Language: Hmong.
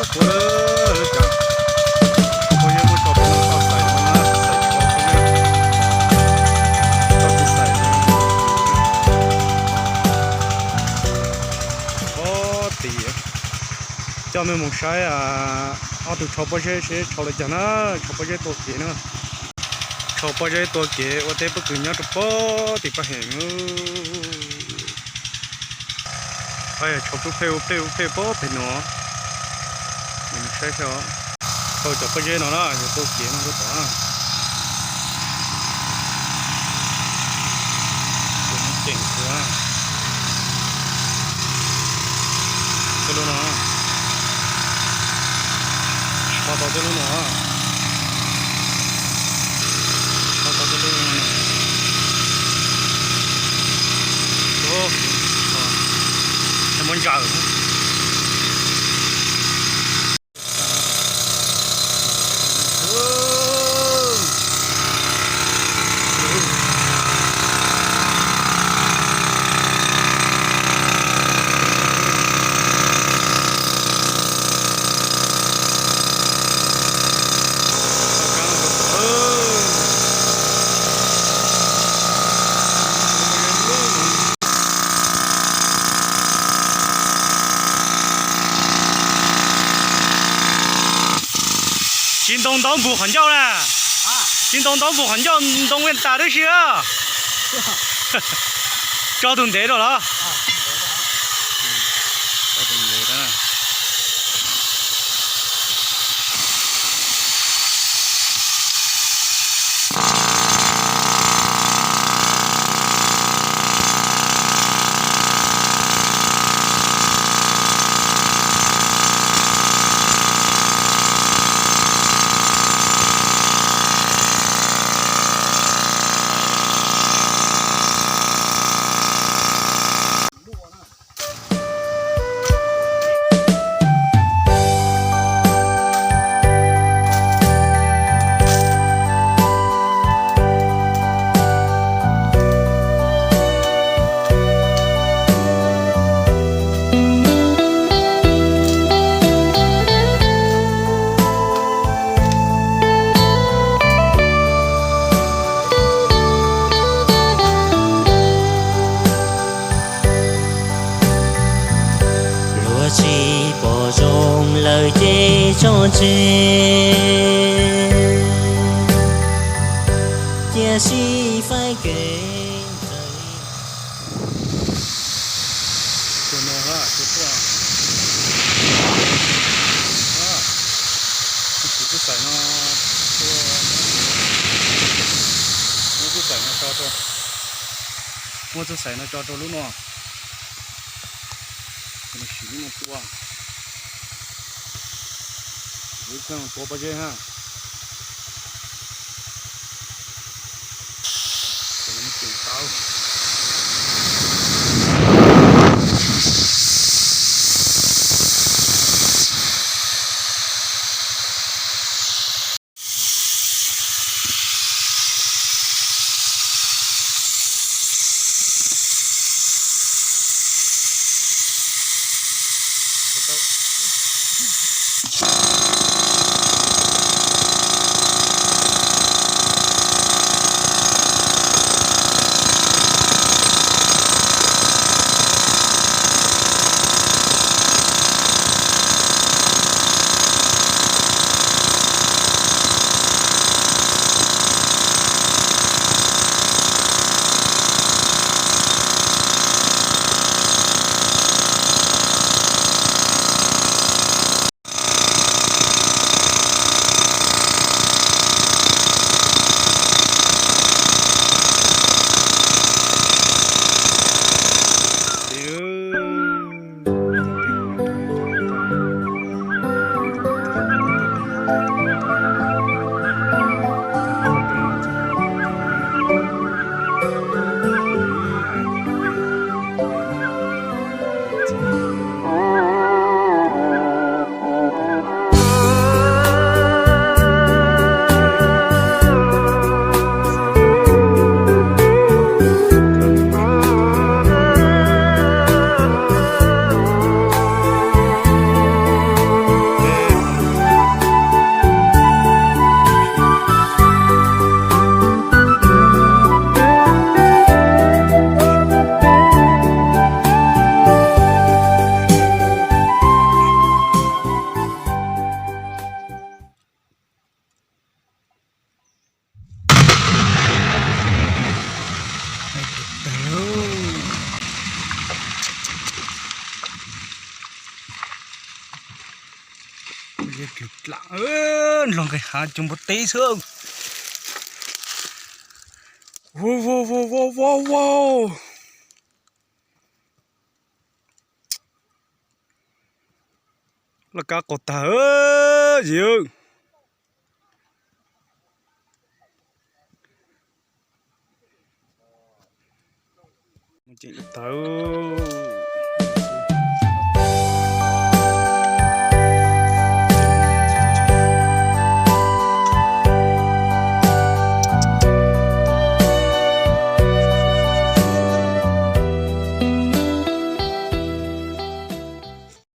Ua lawm, lawv cas pob zeb muab tso rau no toj xais no na, xais tso xwb na. Toj xais. Pob tim, coj mej mus saib ob tug tsho pob zeb seb tsho li cas na, tsho pob zeb tua kev na. Tsho pob zeb tua kev ua teb pob kws nyob rau pob tim paj heev. Tsho pub phem ua phem ua phem pob pem no. Saib saib, tau cov pob zeb no na, yog tua kev no rau tom. Tus no ceem kawg. Tej lub no, tsis pom tau tej lub no. Tsis pom tau tej lub no. Muab ntsaws. Tsis ntoo ntaub npug qhov ncauj na. Tsis ntoo ntaub npug qhov ncauj, ntoo yeej tas tib si a. Tso tus ntev rau los? Luag tsis pom zoo lawm ces tso tseg, cia sib faib kev raws li. Tus no, tus tuaj, tus tub xaim no, muab tub xaim no tso rau, muab tub xaim no tso rau lub no. Sim lub no tua, lub kheej tua pob zeb ha. Dlam, nrog nqis hav cov npua teb xwb. Wow, wow, wow, wow, wow, wow. Laj kab qau tag, yim. Tawv.